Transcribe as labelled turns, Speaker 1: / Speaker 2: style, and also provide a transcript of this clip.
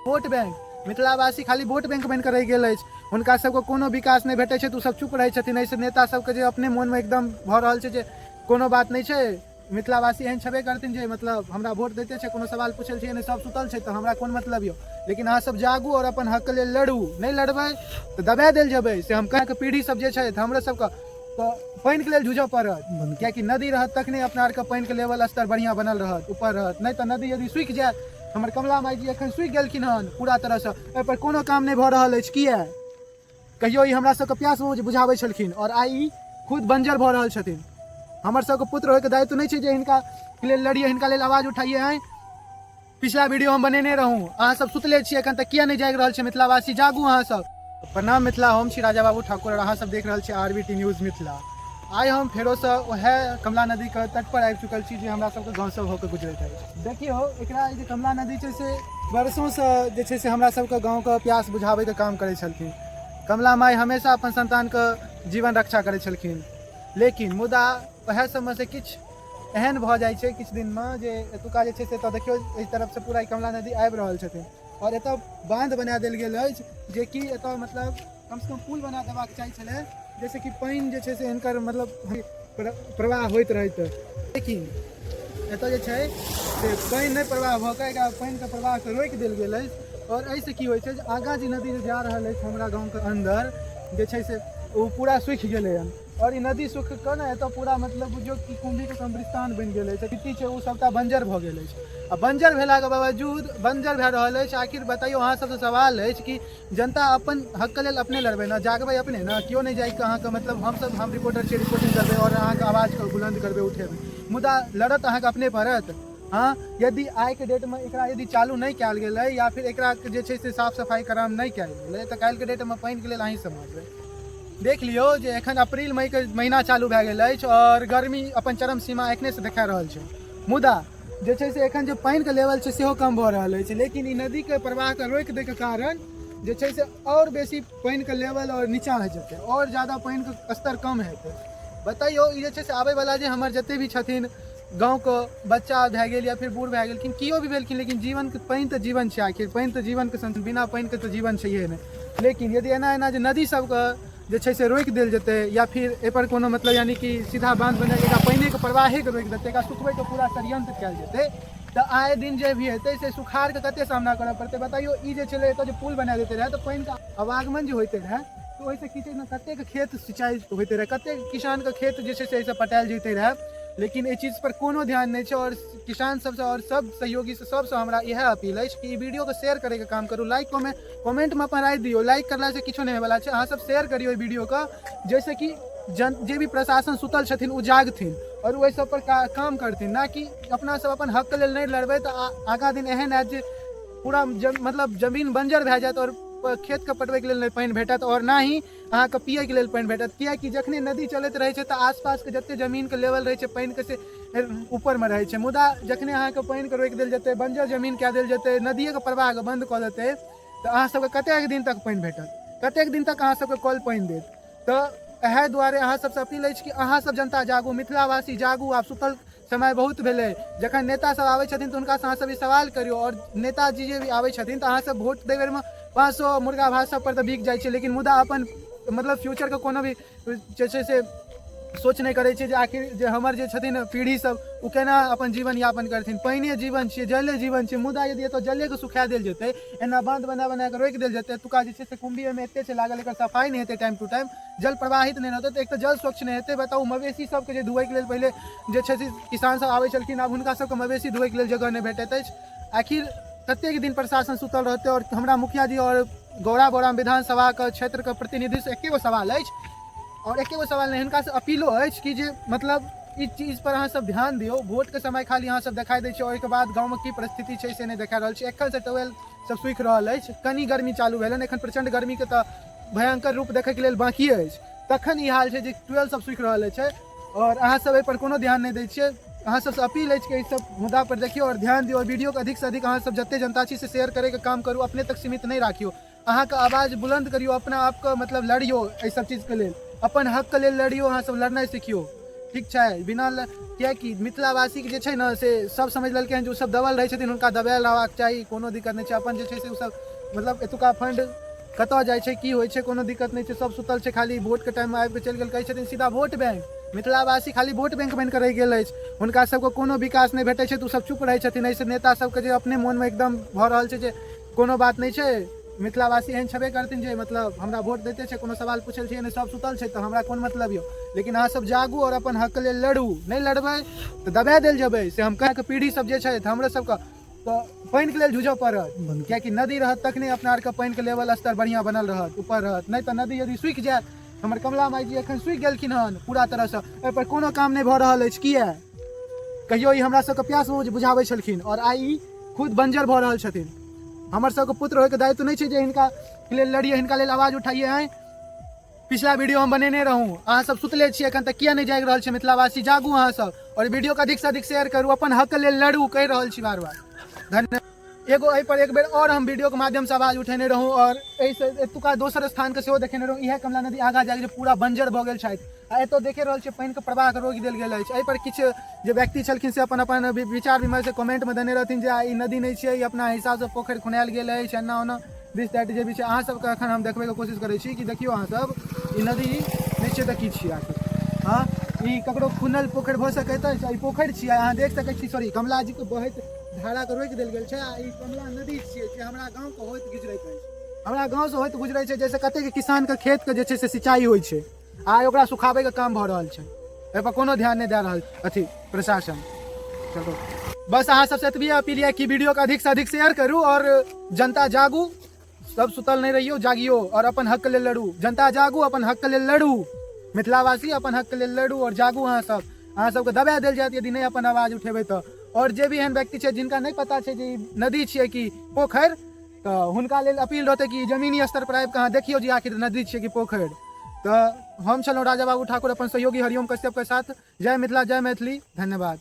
Speaker 1: Vote bank. मिथिलावासी खाली vote bank बनि कऽ रहि गेल अछि। हुनका सबके कोनो विकास नहि भेटै छै तऽ ओसब चुप रहै छथिन। एहिसँ नेता सबके जे अपने मोनमे एकदम भऽ रहल छै जे कोनो बात नहि छै, मिथिलावासी एहन छेबे करथिन जे मतलब हमरा वोट दैते छै, कोनो सवाल पूछल छै नहि, सब सुतल छै तऽ हमरा कोन मतलब यौ। लेकिन अहाँ सब जागू आओर अपन हकके लेल लड़ू, नहि लड़बै तऽ दबा देल जेबै। से हम कहे पीढ़ी सब जे छै हमरो सबके तऽ पानिके लेल जूझऽ पड़त, कियाकि नदी रहत तखने अपना आरके पानिके लेवल स्तर बढ़िआँ बनल रहत, ऊपर रहत। नहि तऽ नदी यदि सूखि जायत, हमर कमला माई जी एखन सूखि गेलखिन हन पूरा तरहसँ, एहिपर कोनो काम नहि भऽ रहल अछि। किया कहियो ई हमरा सबके प्यास बुझाबै छलखिन आओर आइ ई खुद बंजर भऽ रहल छथिन। हमर सबके पुत्र होइके दायित्व नहि छै जे हिनका लेल लड़िए, हिनका लेल आवाज उठाइए? आइ पिछला वीडियो हम बनेने रहूँ, अहाँ सब सुतले छियै एखन तक, किया नहि जागि रहल छै मिथिलावासी? जागू अहाँ सब। प्रणाम मिथिला, हम छी राजा बाबू ठाकुर और अहाँ सब देख रहल छी आरबीटी न्यूज मिथिला। आइ हम फेरोसँ उएह कमला नदीके तट पर आबि चुकल छी जे हमरा सबके गाँवसँ होके गुजरैत अछि। देखियौ एकरा जे कमला नदी छै से वर्षोसँ जे छै से हमरा सबके गाँवके प्यास बुझाबैके काम करै छलखिन। कमला माइ हमेशा अपन सन्तानके जीवन रक्षा करै छलखिन, लेकिन मुदा वएह सबमे से किछु एहन भऽ जाइ छै किछु दिनमे जे एतुका जे छै से एतऽ देखियौ एहि तरफसँ पूरा ई कमला नदी आबि रहल छथिन आओर एतऽ बाँध बना देल गेल अछि, जेकि एतऽ मतलब कमसँ कम पुल बना देबाक चाही छलै जाहिसँ कि पानि जे छै से हिनकर मतलब प्रवाह होइत रहैत। लेकिन एतऽ जे छै से पानि नहि प्रवाह भऽ कऽ एकरा पानिके प्रवाहके रोकि देल गेल अछि। आओर एहिसँ की होइ छै जे आगाँ जे नदी जे जा रहल अछि हमरा गाँवके अन्दर जे छै से ओ पूरा सूखि गेलै हन। आओर ई नदी सूखि कऽ ने एतऽ पूरा मतलब बुझियौ कि कुम्भीके कब्रिस्तान बनि गेल अछि। मिट्टी छै ओ सबटा बंजर भऽ गेल अछि आ बंजर भेलाके बावजूद बंजर भए रहल अछि। आखिर बताइयो, अहाँ सबसँ सवाल अछि कि जनता अपन हकके लेल अपने लड़बै ने, जागबै अपने ने? केओ नहि जाइके अहाँके मतलब हमसब हम रिपोर्टर छियै, रिपोर्टिंग करबै आओर अहाँके आवाजके बुलन्द करबै, उठेबै, मुदा लड़त अहाँके अपने पड़त। हँ, यदि आइके डेटमे एकरा यदि चालू नहि कयल गेलै या फिर एकरा जे छै से साफ सफाइ कराम नहि कयल गेलै तऽ काल्हिके डेटमे पानिके लेल अहीं सब मरबै। देख लियौ जे एखन अप्रील मईके महीना चालू भए गेल अछि आओर गर्मी अपन चरम सीमा एखनेसँ देखा रहल छै, मुदा जे छै से एखन जे पानिके लेवल छै सेहो कम भऽ रहल अछि। लेकिन ई नदीके प्रवाहके रोकि दैके कारण जे छै से आओर बेसी पानिके लेवल आओर नीचाँ होइ जेतै, आओर ज्यादा पानिके स्तर कम हेतै। बतैयौ, ई जे छै से आबैवला जे हमर जते भी छथिन गाँवके बच्चा भए गेल या फिर बूढ़ भए गेलखिन, केओ भी भेलखिन, लेकिन जीवनके पानि तऽ जीवन छै। आखिर पानि तऽ जीवनके संग, बिना पानिके तऽ जीवन छैहे नहि। लेकिन यदि एना एना जे नदी सबके जे छै से रोकि देल जेतै या फिर एहिपर कोनो मतलब यानी कि सीधा बाँध बना एकरा पानिके प्रवाहेके रोकि देतै, एकरा सुखबैके पूरा षड्यंत्र कयल जेतै, तऽ आए दिन जे भी हेतै से सुखाड़के कते सामना करऽ पड़तै बताइयो। ई जे छलै एतऽ जे पुल बना देते रहै तऽ पानिके आवागमन जे होइते रहै तऽ ओहिसँ की छै ने कतेक खेत सिंचाइ होइते रहै, कतेक किसानके खेत जे छै से एहिसँ पटायल जैते रहै। लेकिन एहि चीजपर कोनो ध्यान नहि छै। आओर किसान सबसँ आओर सब सहयोगीसँ सबसँ हमरा इएह अपील अछि कि ई वीडियोके शेयर करैके काम करू, लाइक कमेंटमे अपन राय दियौ। लाइक करलासँ किछो नहि होयवला छै, अहाँ सब शेयर करियौ एहि वीडियोके, जाहिसँ कि जन जे भी प्रशासन सुतल छथिन ओ जागथिन आओर ओहि सब पर काम करथिन, ना कि अपना सब अपन हकके लेल नहि लड़बै तऽ आगाँ दिन एहन आयत जे पूरा मतलब जमीन बंजर भए जायत आओर खेतके पटबैके लेल नहि पानि भेटत आओर ना ही अहाँके पियैके लेल पानि भेटत। किएकि जखने नदी चलैत रहै छै तऽ आसपासके जते जमीनके लेवल रहै छै पानिके से ऊपरमे रहै छै, मुदा जखने अहाँके पानिके रोकि देल जेतै, बंजर जमीन कए देल जेतै, नदिएके प्रवाहके बन्द कऽ देतै, तऽ अहाँ सबके कतेक दिन तक पानि भेटत, कतेक दिन तक अहाँ सबके कल पानि देत? तऽ इएह दुआरे अहाँ सबसँ अपील अछि कि अहाँ सब जनता जागू, मिथिलावासी जागू, आब सुतल समय बहुत भेलै। जखन नेता सब आबै छथिन तऽ हुनकासँ अहाँ सब ई सवाल करियौ। आओर नेताजी जे भी आबै छथिन तऽ अहाँ सब वोट दै बेरमे 500 मुर्गा भात सब पर तऽ बिक जाइ छै, लेकिन मुदा अपन मतलब फ्यूचरके कोनो भी जे छै से सोच नहि करै छै जे आखिर जे हमर जे छथिन पीढ़ी सब ओ केना अपन जीवन यापन करथिन। पानिए जीवन छियै, जले जीवन छियै, मुदा यदि एतऽ जलेके सुखा देल जेतै, एना बाँध बना बना कऽ रोकि देल जेतै, एतुका जे छै से कुम्भी ओहिमे एते छै लागल, एकर सफाइ नहि हेतै, टाइम टू टाइम जल प्रवाहित नहि रहतै, तऽ एक तऽ जल स्वच्छ नहि हेतै। बताउ, मवेशी सबके जे धोअयके लेल पहिले जे छै से किसान सब आबै छलखिन, आब हुनका सबके मवेशी धोअयके लेल जगह नहि भेटैत अछि। आखिर कतेक दिन प्रशासन सुतल रहतै? आओर हमरा मुखिया जी आओर गौरा बोराम विधानसभाके क्षेत्रके प्रतिनिधिसँ एके गो सवाल अछि, आओर एके गो सवाल नहि, हिनकासँ अपीलो अछि कि जे मतलब ई चीज पर अहाँ सब ध्यान दियौ। वोटके समय खाली अहाँ सब देखाइ दै छियै, ओहिके बाद गाँवमे की परिस्थिति छै से नहि देखा रहल छी। एखनसँ ट्यूबवेल सब सूखि रहल अछि, कनि गर्मी चालू भेल हन, एखन प्रचण्ड गर्मीके तऽ भयङ्कर रूप देखैके लेल बाँकी अछि, तखन ई हाल छै जे ट्यूबवेल सब सूखि रहल अछि आओर अहाँ सब एहिपर कोनो ध्यान नहि दै छियै। अहाँ सबसँ अपील अछि कि एहि सब मुद्दा पर देखियौ आओर ध्यान दियौ। वीडियोके अधिकसँ अधिक अहाँ सब जते जनता छी से शेयर करैके काम करू, अपने तक सीमित नहि राखियौ, अहाँके आवाज बुलंद करियौ, अपना आपके मतलब लड़ियौ एहि सब चीजके लेल, अपन हकके लेल लड़ियौ, अहाँ सब लड़नाइ सिखियौ। ठीक छै। बिना किएकि मिथिलावासीके जे छै ने से सब समझि लेलकै हन जे ओसभ दबल रहै छथिन, हुनका दबायल रहबाक चाही, कोनो दिक्कत नहि छै। अपन जे छै से ओसभ मतलब एतुका फंड कतऽ जाइ छै, की होइ छै, कोनो दिक्कत नहि छै, सब सुतल छै, खाली वोटके टाइममे आबिके चलि गेल। कहै छथिन सीधा वोट बैंक, मिथिलावासी खाली वोट बैंक बनिकऽ रहि गेल अछि। हुनका सबके कोनो विकास नहि भेटै छै तऽ ओसब चुप रहै छथिन। एहिसँ नेता सबके जे अपने मोनमे एकदम भऽ रहल छै जे कोनो बात नहि छै, मिथिलावासी एहन छेबे करथिन जे मतलब हमरा वोट दैते छै, कोनो सवाल पूछल छै नहि, सब सुतल छै तऽ हमरा कोन मतलब यौ। लेकिन अहाँ सब जागू आओर अपन हकके लेल लड़ू, नहि लड़बै तऽ दबा देल जेबै। से हम कहे पीढ़ी सब जे छै हमरो सबके तऽ पानिके लेल जूझऽ पड़त, कियाकि नदी रहत तखने अपना आरके पानिके लेवल स्तर बढ़िआँ बनल रहत, ऊपर रहत। नहि तऽ नदी यदि सूखि जायत, हमर कमला माई जी एखन सूखि गेलखिन हन पूरा तरहसँ, एहिपर कोनो काम नहि भऽ रहल अछि। किया कहियो ई हमरा सबके प्यास बुझाबै छलखिन आओर आइ ई खुद बंजर भऽ रहल छथिन। हमर सबके पुत्र होइके दायित्व नहि छै जे हिनका लेल लड़िए, हिनका लेल आवाज उठाइए? आँय, पिछला वीडियो हम बनेने रहूँ, अहाँ सब सुतले छियै एखन तक, किया नहि जागि रहल छै? मिथिलावासी जागू अहाँ सब आओर वीडियो के अधिक से अधिक शेयर करू, अपन हक लेल लड़ू, कहि रहल छी बार बार। धन्यवाद। एगो एहि पर एक बेर आओर हम वीडियो के माध्यम से आवाज उठेने रहूँ आओर एहिसँ एतुका दोसर स्थान के सेहो देखेने रहूँ। इएह कमला नदी आगाँ जाके जे पूरा बंजर भऽ गेल छथि आ एतऽ देखे रहल छियै पानिके प्रवाह के रोकि देल गेल अछि। एहि पर किछु जे व्यक्ति छलखिन से अपन अपन विचार विमर्श कमेंटमे देने रहथिन जे ई नदी नहि छियै, ई अपना हिसाबसँ पोखरि खुनायल गेल अछि, एना ओना दिस that जे भी छै। अहाँ सबके एखन हम देखबैके कोशिश करै छी कि देखियौ अहाँ सब, ई नदी नहि छियै तऽ की छियै आखिर? हँ, ई ककरो खुनल पोखरि भऽ सकैत अछि? ई पोखरि छियै, अहाँ देख सकै छी, सॉरी, कमला जीके बहैत धाराके रोकि देल गेल छै। आ ई कमला नदी छियै जे हमरा गाँवके होइत गुजरैत अछि, हमरा गाँवसँ होइत गुजरै छै, जाहिसँ कतेक किसानके खेतके जे छै से सिंचाई होइ छै। आइ ओकरा सुखाबैके काम भऽ रहल छै, एहिपर कोनो ध्यान नहि दए रहल अथी प्रशासन। चलू, बस अहाँ सबसँ एतबी अपील यऽ कि वीडियोके अधिकसँ अधिक शेयर करू आओर जनता जागू, सब सुतल नहि रहियौ, जागियौ आओर अपन हकके लेल लड़ू। जनता जागू, अपन हकके लेल लड़ू, मिथिलावासी अपन हकके लेल लड़ू आओर जागू। अहाँ सब, अहाँ सबके दबा देल जायत यदि नहि अपन आवाज उठेबै तऽ। आओर जे भी एहन व्यक्ति छै जिनका नहि पता छै जे ई नदी छियै कि पोखरि, तऽ हुनका लेल अपील रहतै कि जमीनी स्तर पर आबि कऽ अहाँ देखियौ जे आखिर नदी छियै कि पोखरि। तऽ हम छलहुँ राजा बाबू ठाकुर अपन सहयोगी हरिओम कश्यपके साथ। जय मिथिला, जय मैथिली, धन्यवाद।